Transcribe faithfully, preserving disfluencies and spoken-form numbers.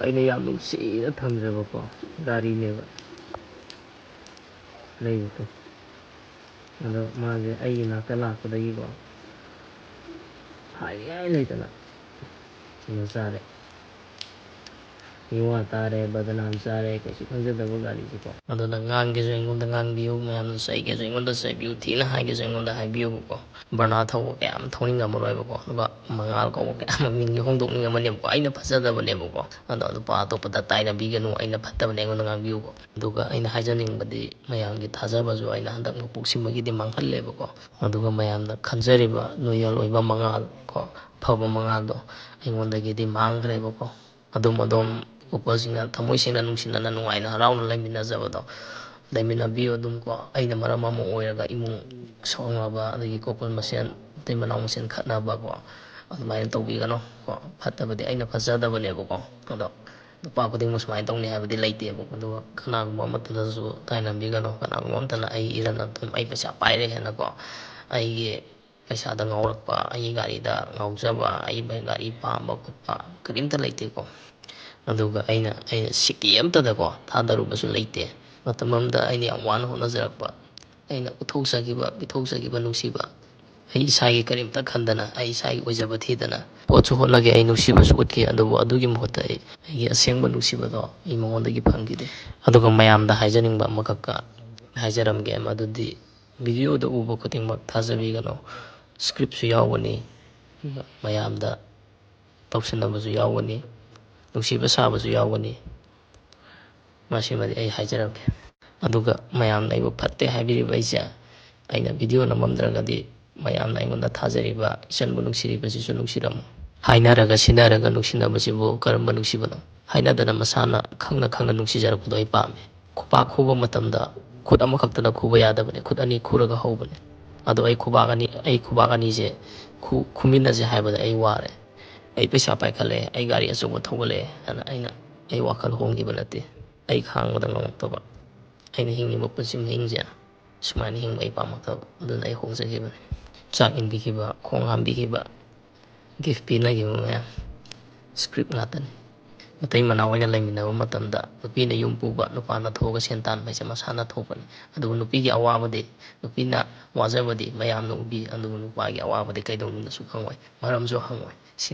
ꯑꯩꯅ ꯌꯥꯝ ꯅꯨꯡꯁꯤꯅ ꯊꯝꯖꯕꯀꯣ ꯒꯥꯔꯤꯅꯦꯕ ꯂꯩꯕꯗꯣ꯫ ꯑꯗꯣ ꯃꯥꯁꯦ ꯑꯩꯒꯤ ꯅꯥꯛꯇ ꯂꯥꯛꯄꯗꯒꯤꯀꯣ ꯍꯥꯏꯅꯤꯡꯉꯥꯏ ꯂꯩꯇꯅ ꯀꯩꯅꯣ ꯆꯥꯔꯦ, ꯃꯤꯋꯥ ꯇꯥꯔꯦ, ꯕꯗꯅꯥꯝ ꯆꯥꯔꯦ, ꯀꯩꯁꯨ ꯈꯪꯖꯗꯕ ꯒꯥꯔꯤꯁꯦꯀꯣ꯫ ꯑꯗꯨꯅ ꯉꯥꯡꯒꯦꯁꯨ ꯑꯩꯉꯣꯟꯗ ꯉꯥꯡꯕꯤꯌꯨ, ꯃꯌꯥꯝꯅ ꯆꯩꯒꯦꯁꯨ ꯑꯩꯉꯣꯟꯗ ꯆꯩꯕꯤꯌꯨ, ꯊꯤꯅ ꯍꯥꯏꯒꯦꯁꯨ ꯑꯩꯉꯣꯟꯗ ꯍꯥꯏꯕꯤꯌꯨꯕꯀꯣ꯫ ꯕꯔꯅꯥ ꯊꯧꯕ ꯀꯌꯥ ꯑꯃ ꯊꯧꯅꯤꯡꯉꯝꯃꯔꯣꯏꯕꯀꯣ꯫ ꯑꯗꯨꯒ ꯃꯉꯥꯜ ꯀꯧꯕ ꯀꯌꯥ ꯑꯃ ꯃꯤꯡꯁꯦ ꯍꯣꯡꯗꯣꯛꯅꯤꯡꯉꯝꯃꯅꯦꯕꯀꯣ꯫ ꯑꯩꯅ ꯐꯖꯗꯕꯅꯦꯕꯀꯣ꯫ ꯑꯗꯣ ꯅꯨꯄꯥ ꯑꯇꯣꯞꯄꯗ ꯇꯥꯏꯅꯕꯤꯒꯅꯨ, ꯑꯩꯅ ꯐꯠꯇꯕꯅꯦ, ꯑꯩꯉꯣꯟꯗ ꯉꯥꯡꯕꯤꯌꯨꯀꯣ꯫ ꯑꯗꯨꯒ ꯑꯩꯅ ꯍꯥꯏꯖꯅꯤꯡꯕꯗꯤ ꯃꯌꯥꯝꯒꯤ ꯊꯥꯖꯕꯁꯨ ꯑꯩꯅ ꯍꯟꯗꯛ ꯃꯄꯣꯛꯁꯤꯃꯒꯤꯗꯤ ꯃꯥꯡꯍꯜꯂꯦꯕꯀꯣ꯫ ꯑꯗꯨꯒ ꯃꯌꯥꯝꯅ ꯈꯟꯖꯔꯤꯕ ꯂꯣꯌꯦꯜ ꯑꯣꯏꯕ ꯃꯉꯥꯜ ꯀꯣ, ꯐꯕ ꯃꯉꯥꯜꯗꯣ ꯑꯩꯉꯣꯟꯗꯒꯤꯗꯤ ꯃꯥꯡꯈ꯭ꯔꯦꯕꯀꯣ꯫ ꯑꯗꯨꯝ ꯑꯗꯣꯝ ꯀꯣꯄꯜꯁꯤꯡꯅ ꯊꯃꯣꯏ ꯁꯦꯡꯅ ꯅꯨꯡꯁꯤꯅꯅ ꯅꯨꯡꯉꯥꯏꯅ ꯍꯔꯥꯎꯅ ꯂꯩꯃꯤꯟꯅꯖꯕꯗꯣ ꯂꯩꯃꯤꯟꯅꯕꯤꯌꯨ ꯑꯗꯨꯝ ꯀꯣ꯫ ꯑꯩꯅ ꯃꯔꯝ ꯑꯃ ꯑꯣꯏꯔꯒ ꯏꯃꯨꯡ ꯁꯥꯎꯅꯕ, ꯑꯗꯒꯤ ꯀꯣꯄꯜ ꯃꯁꯦꯟ, ꯃꯇꯩ ꯃꯅꯥꯎ ꯃꯁꯦꯟ ꯈꯠꯅꯕ ꯀꯣ, ꯑꯗꯨꯃꯥꯏꯅ ꯇꯧꯕꯤꯒꯅꯨ ꯀꯣ꯫ ꯐꯠꯇꯕꯗꯤ ꯑꯩꯅ ꯐꯖꯗꯕꯅꯦꯕꯀꯣ꯫ ꯑꯗꯣ ꯅꯨꯄꯥ ꯈꯨꯗꯤꯡꯃꯛ ꯁꯨꯃꯥꯏꯅ ꯇꯧꯅꯤ ꯍꯥꯏꯕꯗꯤ ꯂꯩꯇꯦꯕꯀꯣ꯫ ꯑꯗꯨꯒ ꯀꯅꯥꯒꯨꯝꯕ ꯑꯃꯠꯇꯗꯁꯨ ꯇꯥꯏꯅꯕꯤꯒꯅꯨ꯫ ꯀꯅꯥꯒꯨꯝꯕ ꯑꯃꯠꯇꯅ ꯑꯩ ꯏꯔꯟ ꯑꯗꯨꯝ, ꯑꯩ ꯄꯩꯁꯥ ꯄꯥꯏꯔꯦ ꯍꯥꯏꯅꯀꯣ, ꯑꯩꯒꯤ ꯄꯩꯁꯥꯗ ꯉꯥꯎꯔꯛꯄ, ꯑꯩꯒꯤ ꯒꯥꯔꯤꯗ ꯉꯥꯎꯖꯕ, ꯑꯩ ꯒꯥꯔꯤ ꯄꯥꯝꯕ ꯈꯣꯠꯄ ꯀꯔꯤꯝꯇ ꯂꯩꯇꯦꯀꯣ꯫ ꯑꯗꯨꯒ ꯑꯩꯅ, ꯑꯩꯅ ꯁꯤꯀꯤ ꯑꯃꯠꯇꯗꯀꯣ ꯊꯥꯗꯔꯨꯕꯁꯨ ꯂꯩꯇꯦ꯫ ꯃꯇꯝ ꯑꯃꯗ ꯑꯩꯅ ꯌꯥꯝ ꯋꯥꯅ ꯍꯣꯠꯅꯖꯔꯛꯄ, ꯑꯩꯅ ꯎꯠꯊꯣꯛꯆꯈꯤꯕ, ꯄꯤꯊꯣꯛꯆꯈꯤꯕ ꯅꯨꯡꯁꯤꯕ, ꯑꯩ ꯏꯁꯥꯒꯤ ꯀꯔꯤꯝꯇ ꯈꯟꯗꯅ, ꯑꯩ ꯏꯁꯥꯒꯤ ꯑꯣꯏꯖꯕ ꯊꯤꯗꯅ ꯄꯣꯠꯁꯨ ꯍꯣꯠꯅꯒꯦ, ꯑꯩ ꯅꯨꯡꯁꯤꯕꯁꯨ ꯎꯠꯈꯤ꯫ ꯑꯗꯨꯕꯨ ꯑꯗꯨꯒꯤ ꯃꯍꯨꯠꯇ ꯑꯩ ꯑꯩꯒꯤ ꯑꯁꯦꯡꯕ ꯅꯨꯡꯁꯤꯕꯗꯣ ꯑꯩ ꯃꯉꯣꯟꯗꯒꯤ ꯐꯪꯈꯤꯗꯦ꯫ ꯑꯗꯨꯒ ꯃꯌꯥꯝꯗ ꯍꯥꯏꯖꯅꯤꯡꯕ ꯑꯃꯈꯛꯀ ꯍꯥꯏꯖꯔꯝꯒꯦ, ꯃꯗꯨꯗꯤ ꯚꯤꯗꯤꯑꯣꯗ ꯎꯕ ꯈꯨꯗꯤꯡꯃꯛ ꯊꯥꯖꯕꯤꯒꯅꯨ꯫ ꯁ꯭ꯀ꯭ꯔꯤꯞꯁꯨ ꯌꯥꯎꯒꯅꯤ, ꯃꯌꯥꯝꯗ ꯇꯧꯁꯤꯟꯅꯕꯁꯨ ꯌꯥꯎꯒꯅꯤ, ꯅꯨꯡꯁꯤꯕ ꯁꯥꯕꯁꯨ ꯌꯥꯎꯒꯅꯤ꯫ ꯃꯁꯤꯃꯗꯤ ꯑꯩ ꯍꯥꯏꯖꯔꯝꯒꯦ꯫ ꯑꯗꯨꯒ ꯃꯌꯥꯝꯅ ꯑꯩꯕꯨ ꯐꯠꯇꯦ ꯍꯥꯏꯕꯤꯔꯤꯕ ꯑꯩꯁꯦ, ꯑꯩꯅ ꯚꯤꯗꯤꯑꯣ ꯅꯝꯃꯝꯗ꯭ꯔꯒꯗꯤ ꯃꯌꯥꯝꯅ ꯑꯩꯉꯣꯟꯗ ꯊꯥꯖꯔꯤꯕ ꯏꯆꯟꯕꯨ ꯅꯨꯡꯁꯤꯔꯤꯕꯁꯤꯁꯨ ꯅꯨꯡꯁꯤꯔꯝꯃꯣ꯫ ꯍꯥꯏꯅꯔꯒ ꯁꯤꯟꯅꯔꯒ ꯅꯨꯡꯁꯤꯅꯕꯁꯤꯕꯨ ꯀꯔꯝꯕ ꯅꯨꯡꯁꯤꯕꯅꯣ? ꯍꯥꯏꯅꯗꯅ ꯃꯁꯥꯅ ꯈꯪꯅ ꯈꯪꯅ ꯅꯨꯡꯁꯤꯖꯔꯛꯄꯗꯣ ꯑꯩ ꯄꯥꯝꯃꯤ꯫ ꯈꯨꯄꯥꯛ ꯈꯨꯕ ꯃꯇꯝꯗ ꯈꯨꯠ ꯑꯃꯈꯛꯇꯅ ꯈꯨꯕ ꯌꯥꯗꯕꯅꯤ, ꯈꯨꯠ ꯑꯅꯤ ꯈꯨꯔꯒ ꯍꯧꯕꯅꯤ꯫ ꯑꯗꯣ ꯑꯩ ꯈꯨꯕꯥꯛ ꯑꯅꯤ, ꯑꯩ ꯈꯨꯕꯥꯛ ꯑꯅꯤꯁꯦ ꯈꯨ-, ꯈꯨꯃꯤꯟꯅꯁꯦ ꯍꯥꯏꯕꯗ ꯑꯩ ꯋꯥꯔꯦ꯫ ꯑꯩ ꯄꯩꯁꯥ ꯄꯥꯏꯈꯠꯂꯦ, ꯑꯩ ꯒꯥꯔꯤ ꯑꯆꯧꯕ ꯊꯧꯒꯠꯂꯦ ꯍꯥꯏꯅ ꯑꯩꯅ, ꯑꯩ ꯋꯥꯈꯜ ꯍꯣꯡꯈꯤꯕ ꯅꯠꯇꯦ꯫ ꯑꯩ ꯈꯥꯡꯕꯗ ꯉꯝꯃꯛꯇꯕ, ꯑꯩꯅ ꯍꯤꯡꯉꯤꯕ ꯄꯨꯟꯁꯤ ꯃꯍꯤꯡꯁꯦ ꯁꯨꯃꯥꯏꯅ ꯍꯤꯡꯕ ꯑꯩ ꯄꯥꯝꯃꯛꯇꯕ, ꯑꯗꯨꯅ ꯑꯩ ꯍꯣꯡꯖꯈꯤꯕꯅꯤ꯫ ꯆꯥꯛ ꯏꯟꯕꯤꯈꯤꯕ, ꯈꯣꯡ ꯍꯥꯝꯕꯤꯈꯤꯕ, ꯒꯤꯐ ꯄꯤꯅꯈꯤꯕ ꯃꯌꯥꯝ ꯁ꯭ꯀ꯭ꯔꯤꯞ ꯉꯥꯛꯇꯅꯤ꯫ ꯃꯇꯩ ꯃꯅꯥꯎ ꯑꯣꯏꯅ ꯂꯩꯃꯤꯟꯅꯕ ꯃꯇꯝꯗ ꯅꯨꯄꯤꯅ ꯌꯨꯝ ꯄꯨꯕ, ꯅꯨꯄꯥꯅ ꯊꯣꯛꯑꯒ ꯁꯦꯟ ꯇꯥꯟꯕ ꯍꯥꯏꯁꯦ ꯃꯁꯥꯅ ꯊꯣꯛꯄꯅꯤ꯫ ꯑꯗꯨꯕꯨ ꯅꯨꯄꯤꯒꯤ ꯑꯋꯥꯕꯗꯤ, ꯅꯨꯄꯤꯅ ꯋꯥꯖꯕꯗꯤ ꯃꯌꯥꯝꯅ ꯎꯕꯤ, ꯑꯗꯨꯕꯨ ꯅꯨꯄꯥꯒꯤ ꯑꯋꯥꯕꯗꯤ ꯀꯩꯗꯧꯅꯨꯡꯗꯁꯨ ꯈꯪꯉꯣꯏ, ꯃꯔꯝꯁꯨ ꯍꯪꯉꯣꯏ꯫